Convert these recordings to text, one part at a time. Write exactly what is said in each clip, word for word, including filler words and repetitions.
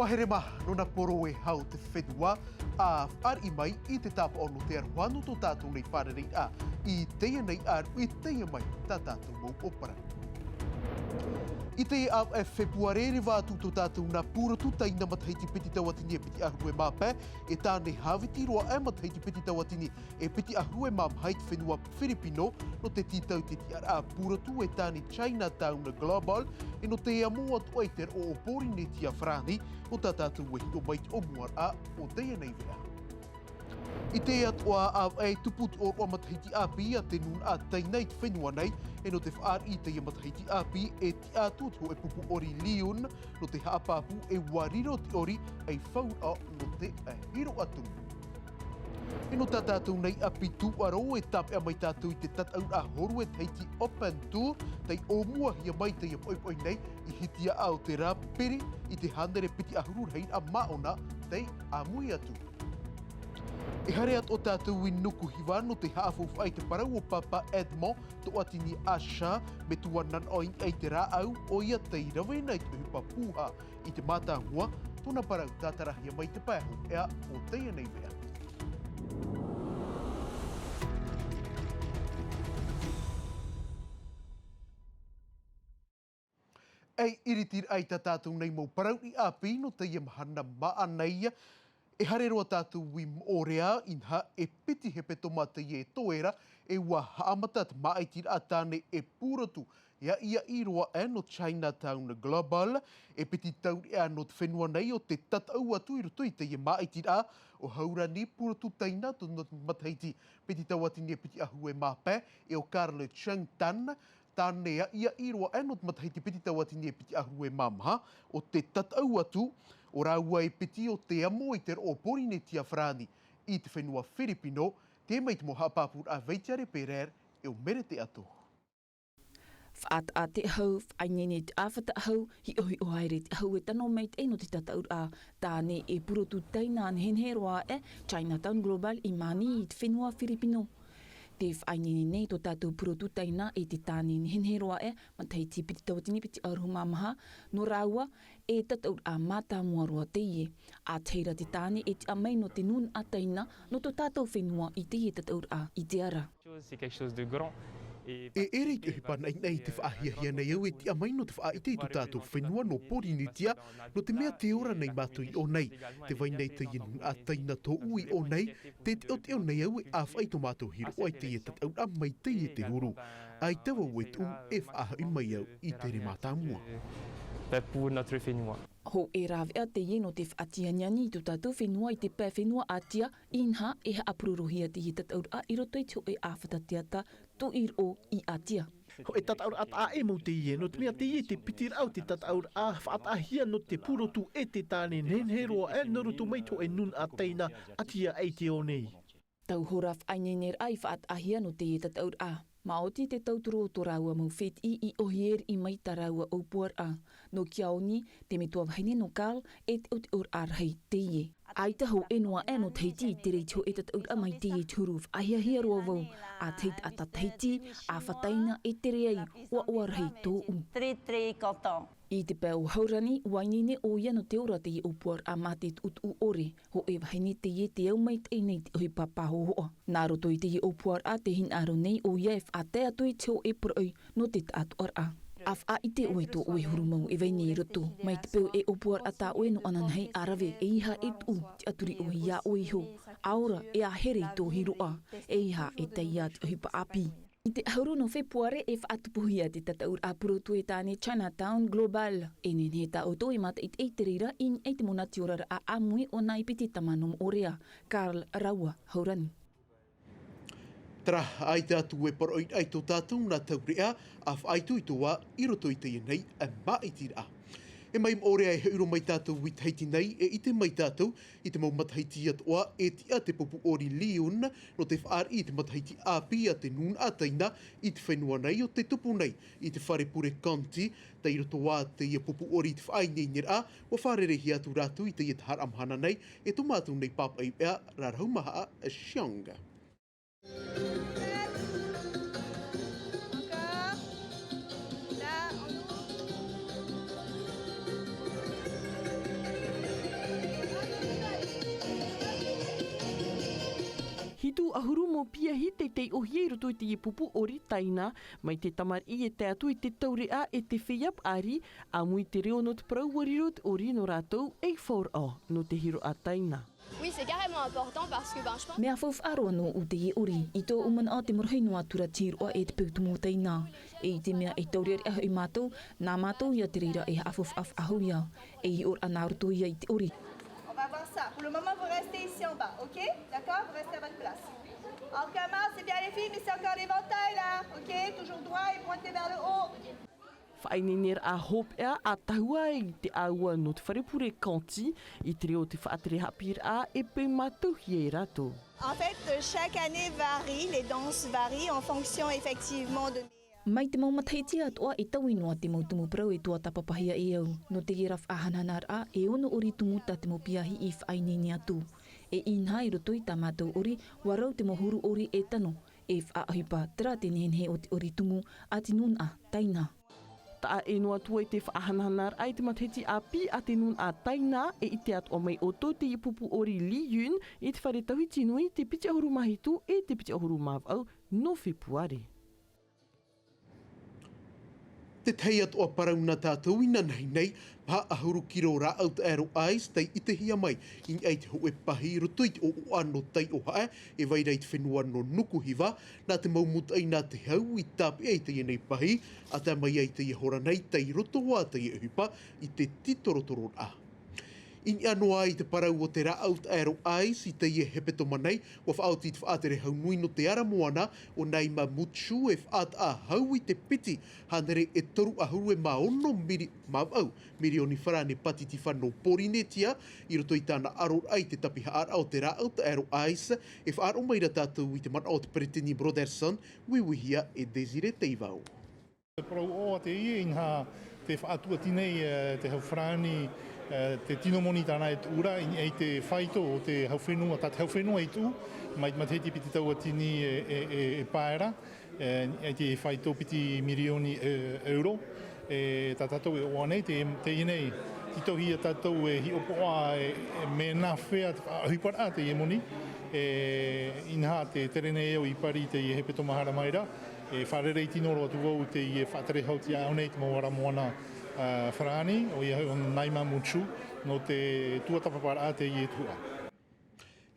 Ua here mā, nō nā poro e hau te whenua, ʻa fāriʻi mai i te tāpaʻo nō te aroha nō tō tātou nei fārereiraʻa i teie nei ʻāruʻi, teie mai tā tātou mau ʻōpara. I te ʻāvaʻe Fepuare, reva atu tō tātou nā Purotu Taina matahiti piti tauatini e piti ʻahuru e mā pae, e Tāne Hāviti roa e matahiti piti tauatini e piti ʻahuru e mā maha i te fenua Firipino, nō te tītau i te tiʻaraʻa Purotu e Tāne Chinatown Global, e nō te amo atoʻa i te roʻo o Pōrīnetia Farāni, nō tā tātou e hiʻo mai i te ʻōmuaraʻa o teie nei veʻa. I te atoʻa ʻāvaʻe, tupu te ʻōroʻa matahiti ʻāpī a te nūnaʻa Taina i te fenua nei, e nō te fāriʻi i teie matahiti ʻāpī, e tiʻa atu te hōʻē pupu ʻori Liun, nō te haʻapāpū e ʻua riro te ʻori ei fauraʻo nō te hiroʻa tumu. E nō tā tātou nei ʻapi tūʻaro, e tāpeʻa mai tātou i te tataʻuraʻa Horu e Tahiti Open Tour, tei ʻōmuahia mai teie poʻipoʻi nei i Hitiaʻa o te Rāpiri i te hānere piti ʻahuru rahiraʻa māʻona tei ʻāmui atu. E haere atoʻa tātou i Nukuhiva nō te haʻafaufaʻa i te parau o Papa Edmond Toʻatini Asha, metua nanaʻo i niʻa i te rāʻau, ʻoia tei rave na i te ʻohipa pūhā i te mātāmua, tōna parau tātarahia mai i te pae hopeʻa o teie nei veʻa. E iritiraʻa i tā tātou nei mau parau i ʻāpī nō teie mahana māʻa nei, e haere roa tātou i Moʻorea, inaha e piti hepetoma teie e toe ra, e ʻua haʻamata te māʻitiraʻa tāne e Purotu, e ʻāʻai roa aʻe nō Chinatown Global, e piti taureʻa nō te fenua nei o te tataʻu atu i roto i teie māʻitiraʻa, ʻo Haurani Purotu Taina, tō te matahiti piti tauatini e piti ʻahuru e mā pae, e ʻo Carl Cheng Tan, tāne ʻāʻai roa aʻe nō te matahiti piti tauatini e piti ʻahuru e mā maha, o te tataʻu atu, ʻo rāua e piti o te amo i te roʻo o Pōrīnetia Farāni i te fenua Firipino, tē mai te mau haʻapāpūraʻa a Veitiare Pereira e ʻo Mere Teato. Faʻataʻa te ʻahu, faʻaineine te ʻāfata ʻahu, hiʻohiʻo haere te ʻahu e tano maitaʻi nō te tataʻuraʻa tāne e Purotu Taina nehenehe roa aʻe, Chinatown Global i Mani i te fenua Firipino. Tē faʻaineine nei tō tātou Purotu Taina e te tāne nehenehe roa aʻe, matahiti piti tauatini piti ʻahuru mā maha, nō rāua, e tataʻuraʻa mātāmua roa teie. ʻA tahi ra te tāne e tiʻa mai nō te nūnaʻa Taina, nō tō tātou fenua i teie tataʻuraʻa i te ara. C'est quelque chose de grand. E ʻere i te ʻohipa naʻinaʻi i te faʻahiahia nei au e tiʻa mai nō te faʻaʻite i tō tātou fenua nō Pōrīnetia, nō te mea tē ora nei mātou i ʻō nei. Tē vai nei teie nūnaʻa Taina tōʻu i ʻō nei, tē teʻoteʻo nei au e ʻāfaʻi i tō mātou hiroʻa i teie tataʻuraʻa mai teie te huru. ʻAita vau e tuʻu e faʻahoʻi mai au i te rē mātāmua. Pour notre fenua. Hōʻē rāveʻa teie nō te faʻatianiani i tō tātou fenua i te pae fenua ʻĀtia, inaha e haʻapurorohia teie tataʻuraʻa i roto i te hōʻē ʻāfata teata tuʻiroʻo i ʻĀtia. Hōʻē tataʻuraʻa taʻa ʻē mau teie, nō te mea teie te piti raʻa o te tataʻuraʻa faʻataʻahia nō te Purotu e te tāne nehenehe roa aʻe nō roto mai i te hōʻē nūnaʻa Taina ʻati aʻe i te ao nei. Tau hora faʻaineineraʻa i faʻataʻahia nō teie tataʻuraʻa. Maoti te tauturu o tō rāua mau fētiʻi i ʻohi e riʻi mai i tā rāua ʻōpuaraʻa. Nō Kiaoni, te metua vahine nō Carl, e teʻoteʻoraʻa rahi teie. ʻAita hōʻē noa aʻe nō Tahiti i tere i te hōʻē tataʻuraʻa mai teie te huru, faʻahiahia roa vau. ʻA tahi taʻata Tahiti, ʻāfata Taina e tere ai, ʻoaʻoa rahi tōʻu. Très, très content. I te pae o Haurani, ʻua ineine ʻoia nō te ora teie ʻōpuaraʻa mā te tuʻutuʻu ʻore. Hōʻē vahine teie tē au maitaʻi nei i te ʻohipa pāhohoʻa. Nā roto i teie ʻōpuaraʻa tē hinaʻaro nei ʻoia e faʻatae atu i te hōʻē poroʻi nō te taʻatoʻaraʻa. ʻA faʻaʻite ʻoe i tō ʻoe huru mau e vai nei i roto. Mai te peu e ʻōpuaraʻa tā ʻoe nō ananahi ʻa rave, ʻeiaha e tuʻu, tiʻaturi ʻoe iā ʻoe iho. ʻA ora, e ʻa here i tō hiroʻa, ʻeiaha e tae i te ʻohipa ʻāpī. I te ʻahuru nō Fepuare e faʻatupuhia te tataʻuraʻa Purotu e Tāne Chinatown Global. E nehenehe tā ʻoutou e mātaʻitaʻi i te reira i niʻa i te mau nā tioraraʻa ʻāmui o nā i piti tama nō Moʻorea, Carl rāua Haurani. Terā, ʻaita atu e poroʻi ai tō tātou nā taureʻa, ʻa faʻaitoito ā i roto i teie nei māʻitiraʻa. E mai Moʻorea e hoʻi roa mai tātou i Tahiti nei, e ʻite mai tātou i te mau matahiti atoʻa, e tiʻa te pupu ʻori Liun, nō te fāriʻi i te matahiti ʻāpī a te nūnaʻa Taina i te fenua nei, ʻo te tupu nei i te fare pure Conti, tei roto ā teie pupu ʻori i te faʻaineineraʻa, ʻua fārereihia atu rātou i teie taharaʻa mahana nei, e tō mātou nei pāpaʻi veʻa, Rarahu Mahaʻa Chiang. Huru mau piahi tei taiʻohia i roto i teie pupu ʻori taina, mai te tamariʻi e tae atu i te taureʻa e te feiā paʻari, ʻāmui te reo nō te parau ʻua riro te ʻori nō rātou ei faʻaroʻo nō te hiroʻa taina. Oui, c'est carrément important parce que, ben, je pense Mea faufaʻa roa nōʻu teie ʻori, i tōʻu manaʻo te marahi noa atu ra te hiroʻa e te peu tumu taina. E i te mea e taureʻareʻa hoʻi mātou, nā mātou ia te reira e haʻafaufaʻa faʻahou ia, e hiʻoraʻa nā roto ia i te ʻori. On va voir ça. Pour le moment, vous restez ici en bas, ok ? D'accord ? Vous restez à votre place. On recommence, c'est bien les filles, mais c'est encore l'éventail là, ok ? Toujours droit et pointé vers le haut. Faʻaineineraʻa hopeʻa a tahua i te ʻāua nō te fare pure Kanti, i te reo o te faʻatere haʻapiʻiraʻa e peu mātauhia e rātou. En fait, chaque année varie, les danses varient en fonction effectivement de Mai te mau matahiti atoʻa e taui noa te mau tumu parau e tuatāpapahia e au. Nō teie ra faʻahanahanaraʻa, e ono ʻori tumu tā te mau piahi i faʻaineine atu. E inaha i roto i tā mātou ʻori, ʻua rau te mau huru ʻori e tano, e faʻaʻohipa, terā te nehenehe o te ʻori tumu a te nūnaʻa taina. Taʻa ʻē noa atu ai te faʻahanahanaraʻa i te matahiti ʻāpī a te nūnaʻa taina, e ʻite atoʻa mai ʻoutou i teie pupu ʻori Liyun i te fare tauhiti nui, te piti ʻahuru mā hitu e te piti ʻahuru mā vaʻu nō Fepuare. Te tahi atoʻa parau nā tātou inanahi nei, paha ʻahuru kiro rāʻau taʻero ice tei ʻitehia mai i niʻa i te hōʻē pahi i roto i te ʻoʻoʻa nō Taiohae, e vai ra i te fenua nō Nukuhiva, nā te mau mūtoʻi nā te hau i tāpeʻa i teie nei pahi, ʻa tae mai ai teie hora nei tei roto ā teie ʻohipa i te tītorotororaʻa. I niʻa noa i te parau o te rāʻau taʻero ice i teie hepetoma nei, ʻua faʻaoti te faʻatere hau nui nō te ara moana o Naimamuchu e faʻataʻa hau i te piti hānere e toru ʻahuru e mā ono miri-, mā vaʻu mirioni farāne pātiti fano Pōrīnetia, i roto i tāna ʻaroraʻa i te tapihaʻaraʻa o te rāʻau taʻero ice, e faʻaroʻo mai ra tātou i te manaʻo o te peretiteni Brotherson, uiuihia e Désiré Teivao. Te parau ʻoaʻoa teie, inaha te faʻatuati nei, e, te hau farāni, e, te tino moni tāna e tuʻu ra, i, i te faito o te hau fenua, tā te hau fenua i tuʻu, mai te matahiti piti tauatini e, e, e, e pae ra, e, i te faito piti mirioni, e, euro, e, tā tātou e ʻoaʻoa nei, te, teie nei, tītauhia tātou e hiʻopoʻa, e, e, mea nāfea te faʻaʻohiparaʻa teie moni, e, inaha te tere nei au i Pari i teie hepetoma haere mai ra, e fārerei tino roa atu vau i teie faʻatere hau tiʻa aʻo nei i te mau ara moana, a, farāni, ʻoia hoʻi ʻo Naimamuchu, nō te tuatāpaparaʻa teie tuhaʻa.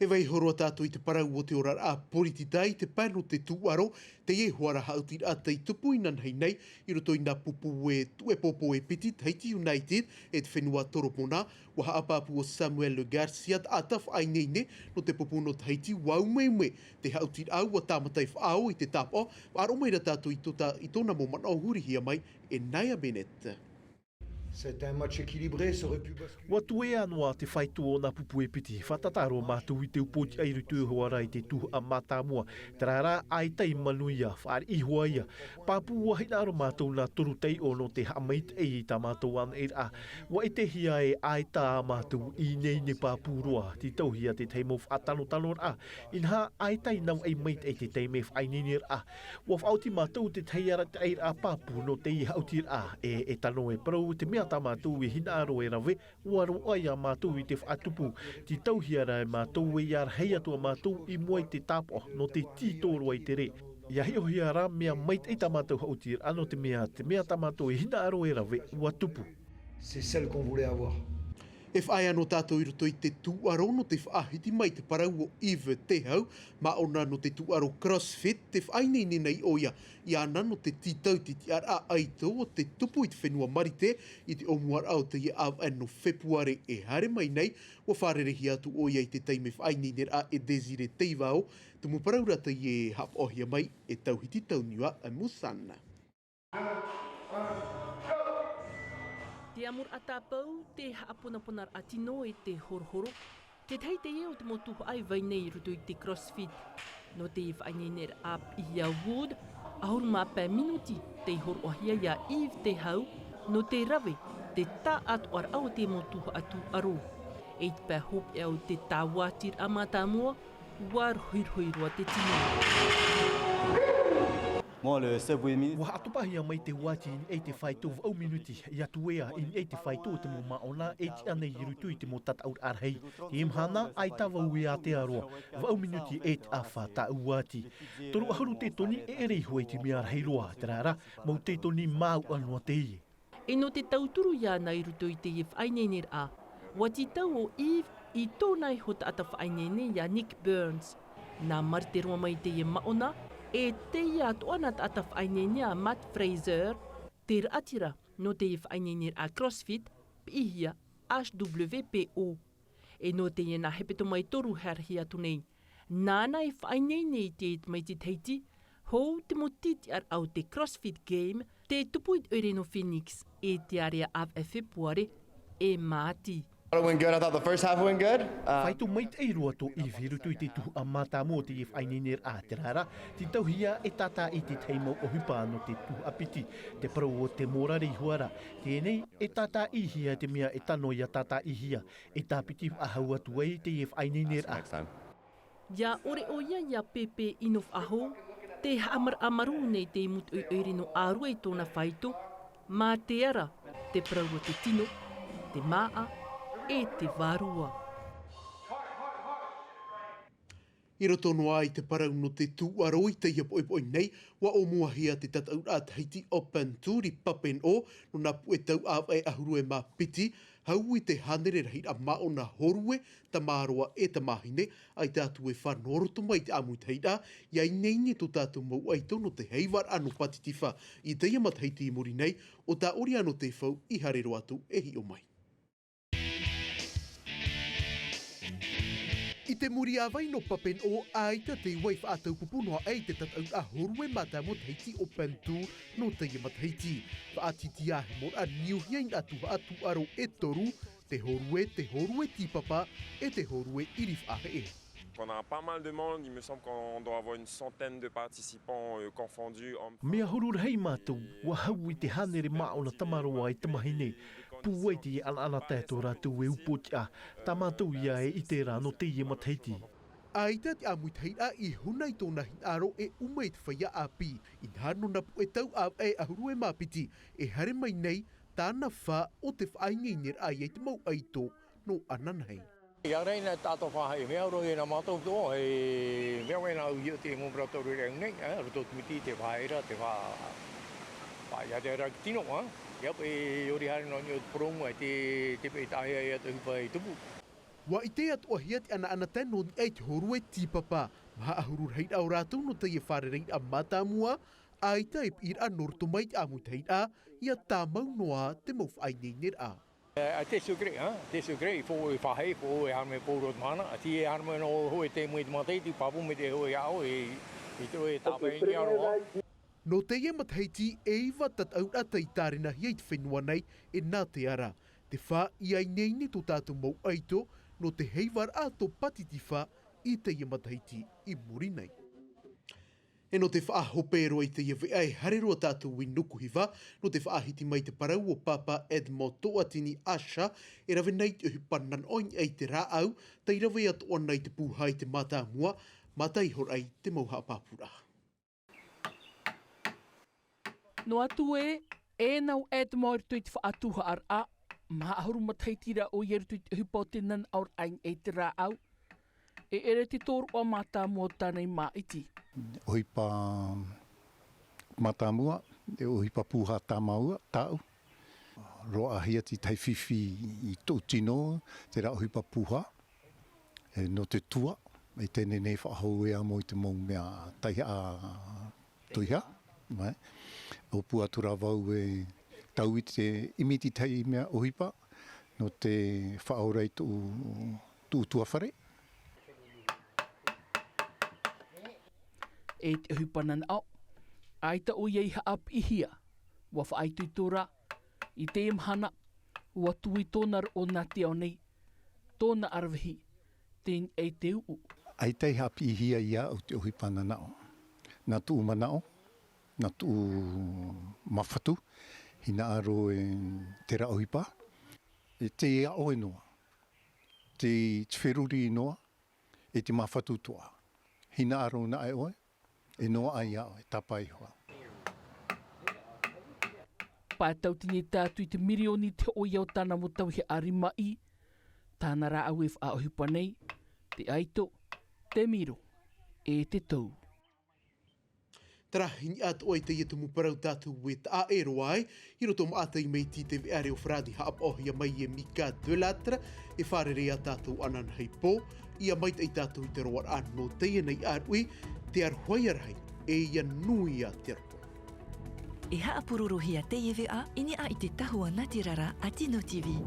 E vaiiho roa tātou i te parau o te oraraʻa poritita i te pae nō te tūʻaro, teie hoʻi ra haʻutiraʻa tei tupu inanahi nei i roto i nā pupu e tuʻu e pōpō e piti, Tahiti United e te fenua Toropona, ʻua haʻapāpū ʻo Samuel Garcia, taʻata faʻaineine nō te pupu nō Tahiti, ʻua umeʻume te haʻutiraʻa, ʻua tāmata e faʻaō i te tāpaʻo, faʻaroʻo mai ra tātou i tō tā-, i tōna mau manaʻo hurihia mai e Naya Bennett. C'est un match équilibré, ça aurait pu basculer. ʻUa tuea noa te faito o nā pupu e piti, fātata roa mātou i te upoʻotiʻa i roto iho ā ra i te tuhaʻa mātāmua, terā rā, ʻaita i manuia, fāriʻi iho ā ia, pāpū ʻua hinaʻaro mātou nā toru taiʻo nō te haʻamaitaʻi i tā mātou anaʻanaraʻa. ʻUa ʻitehia ē ʻaita ā mātou i ineine pāpū roa, tītauhia te tahi mau faʻatanotanoraʻa, inaha ʻaita i navaʻi maitaʻi te taime faʻaineineraʻa. ʻUa faʻaoti mātou te tahi arataʻiraʻa pāpū nō teie haʻutiraʻa, e, e tano e parau te mea tā mātou e hinaʻaro e rave, ʻua roaʻa ia mātou i te faʻatupu, tītauhia rā e mātou e ʻia rahi atu ā mātou i mua i te tāpaʻo nō te tītō roa i te rē. ʻIa hiʻohia rā mea maitaʻi tā mātou haʻutiraʻa nō te mea, te mea tā mātou e hinaʻaro e rave, ʻua tupu. C'est celle qu'on voulait avoir. E faʻaea noa tātou i roto i te tūʻaro nō te faʻahiti mai te parau o Yves Tehau, māʻona nō te tūʻaro CrossFit, tē faʻaineine nei ʻoia iāna nō te tītau i te tiʻaraʻa ʻaito o te tupu i te fenua Marite i te ʻōmuaraʻa o teie ʻāvaʻe nō Fepuare e haere mai nei. ʻUa fārereihia atu ʻoia i te taime faʻaineineraʻa e Désiré Teivao, tumu parau ra teie e haʻapaʻohia mai e Tauhiti Tauniua Musana. Te ʻamuraʻa tāpau, te haʻaponaponaraʻa tino e te horohoro, te tahi teie o te mau tuhaʻa e vai nei i roto i te CrossFit. Nō te faʻaineineraʻa piʻihia Wood, ʻahuru mā pae minuti tei hōroʻahia ia Yves Tehau, nō te rave, te tāʻātoʻaraʻa o te mau tuhaʻa tūʻaro. E i te pae hopeʻa o te tāvātiraʻa mātāmua, ʻua rohirohi roa te tino. Ua haʻatopahia mai te uāti i niʻa i te faito vaʻu minuti, ia tuea i niʻa i te faito o te mau māʻona e tiʻa nei i roto i te mau tataʻuraʻa rahi. Teie mahana, ʻaita vau e ātea roa, vaʻu minuti e tiʻa fā tāʻu uāti. Toru ʻahuru tetoni e ʻere iho i te mea rahi roa, terā rā, mau tetoni māuʻa noa teie. E nō te tauturu iāna i roto i teie faʻaineineraʻa, ua tītau ʻo Eve i tōna iho taʻata faʻaineine iā Nick Burns. Nā marite roa mai teie māʻona, e teie atoʻa nā taʻata faʻaineine a Matt Fraser, te raʻatira nō teie faʻaineineraʻa CrossFit, piʻihia H W P O. E nō teie nā hepetoma e toru haere atu nei. Nāna e faʻaineine i te tamaiti Tahiti, hou te mau tītiʻaraʻa o te CrossFit Game, te tupu i te ʻoire nō Phoenix, e te ārea ʻāvaʻe Fepuare, e Māti. Thought it went good. I thought the first half went good. Uh, Faito maitaʻi roa tō Eve i roto i te tuhaʻa mātāmua o teie faʻaineineraʻa, terā rā, tītauhia e tātaʻi te tahi mau ʻohipa nō te tuhaʻa piti, te parau o te mōrare iho ā rā. Teie nei, e tātaʻihia te mea e tano ia tātaʻihia, e tāpiti faʻahou atu ai teie faʻaineineraʻa. Next time. Ia ʻore ʻoia ia pēpē ʻino faʻahou, te haʻamaraʻa marū nei te mūtoʻi ʻoire nō ʻĀrue i tōna faito, mā te ara, te parau o te tino, te māʻa, e te vārua. I roto noa i te parau nō te tūʻaro i teie poʻipoʻi nei, ua ʻōmuahia te tataʻuraʻa Tahiti Open Tour i Papeʻeneʻo, nō nā puʻe tau ʻāvaʻe ʻahuru e mā piti, hau i te hānere rahiraʻa māʻona hōrue, tamāroa e tamāhine, ʻaita atu e fā nō roto mai i te ʻāmuitahiraʻa, ia ineine tō tātou mau ʻaito nō te heivaraʻa nō Pātitifā i teie matahiti i muri nei, ʻo tā ʻoe anō te fau i haere roa atu e hiʻo mai. I te muri ā vai nō Papeʻeneʻo, ʻaita te vai faʻataupupū noa aʻe i te tataʻuraʻa hōrue mātāmua Tahiti Open Tour nō teie matahiti. Faʻatītīahia e mau raʻa niuhia i nā tuhaʻa tūʻaro e toru, te hōrue, te hōrue tīpapa, e te hōrue ʻiri faʻaheʻe. On a pas mal de monde, il me semble qu'on doit avoir une centaine de participants, euh, confondus, hommes, femmes. Mea huru rahi mātou, ua hau i te hānere māʻona tamāroa e tamāhine, pūai te ʻanaʻanatae tō rātou e upoʻotiʻa, tā mātou ia e ʻite ra nō teie matahiti. ʻAita te ʻāmuitahiraʻa i huna i tōna hinaʻaro e ʻuma i te feiā ʻāpī, inaha nō nā puʻe tau ʻāvaʻe ʻahuru e mā piti, e haere mai nei, tāna fā o te faʻaineineraʻa ia i te mau ʻaito nō ananahi. ʻIa ora na tātou faʻaheʻe, mea ora na mātou atoʻa, e mea ora na au i te mau parau tau rere nei, ā, roto o te miti, te faʻaheʻera, te fa-, fa-, ʻia te ara tino, ā. ʻIa, e ʻori haere noa nei te purōmu, e te, te peʻe tahi, ʻia te ʻohipa i tupu. Ua ʻite atoʻahia te ʻanaʻanatae nō niʻa i te hōrue tīpapa, maha ʻahuru rahiraʻa o rātou nō teie fārereiraʻa mātāmua, ʻaita e piʻiraʻa nō roto mai te ʻāmuitahiraʻa, ʻia tāmau noa te mau faʻaineineraʻa. Eh, a te secret, hein? Te secret, il faut, il faut, il faut, e haere mai pauroa te mahana. A te, e haere mai nō hoʻi te, mai te matahiti, pāpū mai te hoʻi aʻo, e, e te, e tāpae nei aroha. Nō teie matahiti, e iva tataʻuraʻa tei tārenahia i te fenua nei, e nā te ara. Te fā, ʻia ineine tō tātou mau ʻaito, nō te heivaraʻa tō Pātitifā i teie matahiti i muri nei. E nō te faʻahope roa i teie veʻa e haere roa tātou i Nukuhiva, nō te faʻahiti mai te parau o Pāpā Edmond Toʻatini Asha, e rave nei te ʻohipa nanaʻo i niʻa i te rāʻau, tei rave atoʻa nei te pūhā i te mātāmua, mātaihoraʻa i te mau haʻapāpūraʻa. Noa atu ē, e nau Edmond i roto i te faʻatuhaʻaraʻa, maha ʻahuru matahiti ra ʻoia i roto i te ʻohipa o te nanaʻoraʻa i niʻa i te rāʻau, e ʻere te tōroʻa mātāmua o tāna i māʻiti. ʻOhipa mātāmua, e ʻohipa pūhā tāmau tāʻu. Roaʻahia te tahi fifi i tōʻu tino, terā ʻohipa pūhā, e nō te tua, e teie nei faʻahou e amo i te mau mea taihaʻa toiha, mai. ʻŌpū atu rā vau e tau i te ʻimi i te tahi mea ʻohipa, nō te faʻaora i tōʻu, tōʻu tuafare. E te ʻohipa nanaʻo, ʻaita ʻoia i haʻapiʻihia, ua faʻaitoito rā, i teie mahana, ua tū i tōna roʻo nā te ao nei, tōna ʻaravihi, tei niʻa i te uʻu. ʻAita i haʻapiʻihia iāʻu te ʻohipa nanaʻo. Nā tōʻu manaʻo, nā tōʻu māfatu, hinaʻaro e terā ʻohipa, e te aʻo e noa, te, te feruri noa, e te māfatu atoʻa. Hinaʻaro naʻe ʻoe, e noaʻa iā ʻoe, tāpae iho ā. Faʻatautini tātou i te mirioni te hoʻo ia o tāna mau tauihaʻa rimaʻi. Tāna rāʻau e faʻaʻohipa nei te ʻaito, te miro, e te tou. Tarahi ni atu ʻoe i teie tumu parau tātou e taʻa ʻē roa ai. I roto maʻata i mai i te veʻa reo farāni haʻapaʻohia mai e Mika Delatre, e fārerei ā tātou ananahi pō. Ia maitaʻi tātou i te roaraʻa nō teie nei ʻāruʻi, te aroha ia rahi, e ia nui ā te aroha. E haʻapurorohia teie veʻa i niʻa i te tahua nātirara a Tino TV.